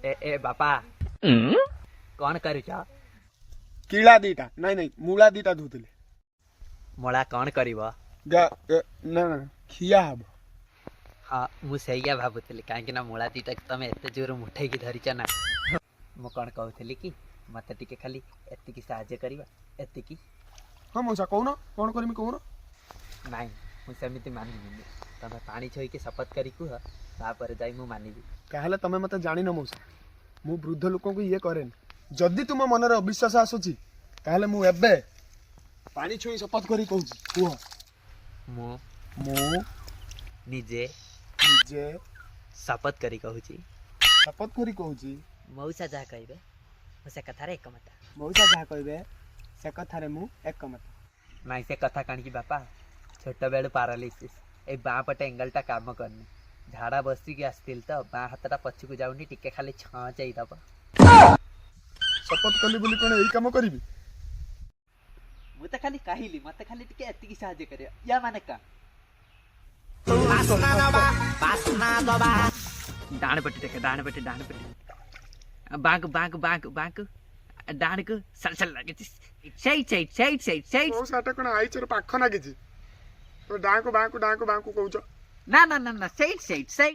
ଏ ଏ ବାପା, କ'ଣ କରୁଛ? କିଳା ଦିଟା, ନାଇଁ ନାଇଁ, ମୂଳା ଦିଟା ଧୋଉଥିଲି। ମୂଳା କ'ଣ କରିବ? ନା ନା, ଖିଆ ହବ। ହଁ, ମୁଁ ସେଇଆ ଭାବୁଥିଲି, କାହିଁକି ନା ମୂଳା ଦିଟାକୁ ତମେ ଏତେ ଜୋର ମୁଠେଇକି ଧରିଛ ନା। ମୁଁ କ'ଣ କହୁଥିଲି କି, ମୋତେ ଟିକେ ଖାଲି ଏତିକି ସାହାଯ୍ୟ କରିବ, ଏତିକି। ହଁ ମଉସା, କହୁନ, କ'ଣ କରିମି କହୁନ? ନାଇଁ, ମୁଁ ସେମିତି ମାନିବିନି। ତମେ ପାଣି ଛୁଇଁକି ଶପଥ କରି କୁହ, ତାପରେ ଯାଇ ମୁଁ ମାନିବି। ତାହେଲେ ତମେ ମତେ ଜାଣିନ ମଉସା। ମୁଁ ବୃଦ୍ଧ ଲୋକଙ୍କୁ ଇଏ କରେନି। ଯଦି ତୁମ ମନରେ ଅବିଶ୍ୱାସ ଆସୁଛି, ତାହେଲେ ମୁଁ ଏବେ ପାଣି ଛୁଇଁ ଶପଥ କରି କହୁଛି, କୁହ। ମୁଁ ମୁଁ ନିଜେ ନିଜେ ଶପଥ କରି କହୁଛି। ଶପଥ କରି କହୁଛି। ମଉସା ଯାହା କହିବେ, ମୁଁ ସେ କଥାରେ ଏକମତ। ମଉସା ଯାହା କହିବେ, ସେ କଥାରେ ମୁଁ ଏକମତ। ନାଇଁ, ସେ କଥା କ'ଣ କି ବାପା, ଛୋଟବେଳୁ ପାରାଲିସିସ୍, ଏଇ ବାଁ ପଟେ ଏଙ୍ଗଲଟା କାମ କରୁନି। ଝାଡ଼ା ବସିକି ଆସିଥିଲି ତ, ବାଁ ହାତଟା ପଛକୁ ଯାଉନି, ଟିକେ ଖାଲି ଛଞ୍ଚେଇ ଦବ। ଶପଥ କଲି ବୋଲି କ'ଣ ଏଇ କାମ କରିବି? ମୁଁ ତ ଖାଲି କହିଲି, ମତେ ଖାଲି ଟିକେ ଏତିକି ସାହାଯ୍ୟ କରିବ। ୟା ମାନେ କ'ଣ? ଡାହାଣ ପଟେ ଦେଖ, ଡାହାଣ ପଟେ, ଡାହାଣ ପଟେ, ବାଁକୁ, ବାଁକୁ, ବାଁକୁ, ବାଁକୁ, ଡାହାଣକୁ, ସଲ ସଲ ଲାଗୁଛି। ସେଇ ସେଇ ସେଇ ସେଇ ସେଇ। ମଉସା, ଏଟା କ'ଣ ଆଇଚର ପାଖ ନାଗିଛି? ତମେ ଡାହାକୁ ବାଁକୁ, ଡାହାକୁ ବାଁକୁ କହୁଛ। ନା ନା ନା ନା, ସେଇ ସେଇ ସେଇ।